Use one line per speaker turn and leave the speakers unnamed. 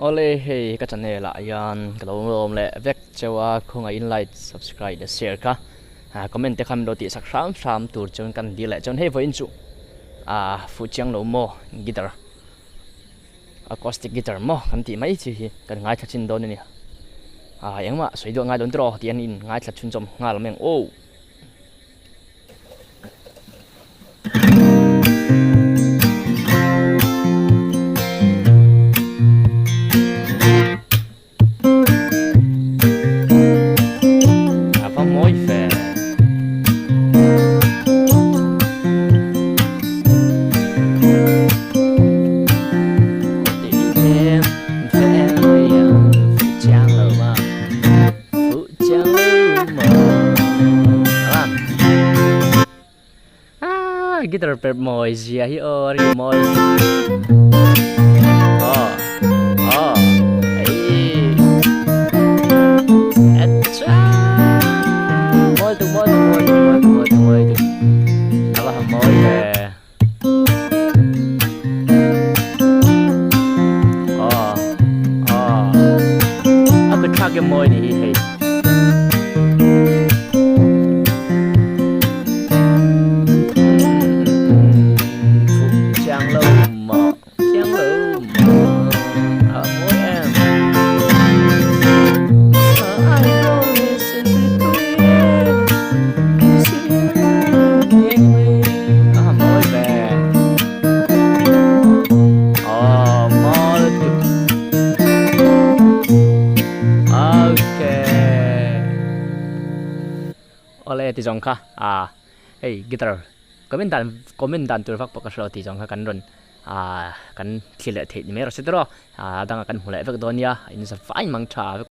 Awle hei ka channel ah hian ka lo lawm leh vek cheu a, khawngaihin like, subscribe leh share kha comment te kha min lo tih sak hram hram tur chuan kan dil leh chuan hei vawiin chu ah fuh chiang lo maw guitar acoustic guitar maw kan tih mai chi hi kan ngaithla chin dawn a ni ah engmah sawi duah ngai dawn tiraw tih an in ngaithla chhunzawm nghal mai ang aw. A va mawi ve. Guitar perh mawi zia hi aw a ri mawi aw aw ei acha mawi tuk mawi tuk mawi tuk mawi tuk mawi tuk mawi tuk a va han mawi ve aw aw a kut thlak hi mawi ni hi hei. Awle ti zawng kha ah hei guitar comment dan comment dan tur vak pawh ka hre lo tih zawng kha kan rawn ah kan thlir leh theih ni mai rawh se tiraw ah a dangah kan hmu leh vek dawn nia in za fai mang tha vek.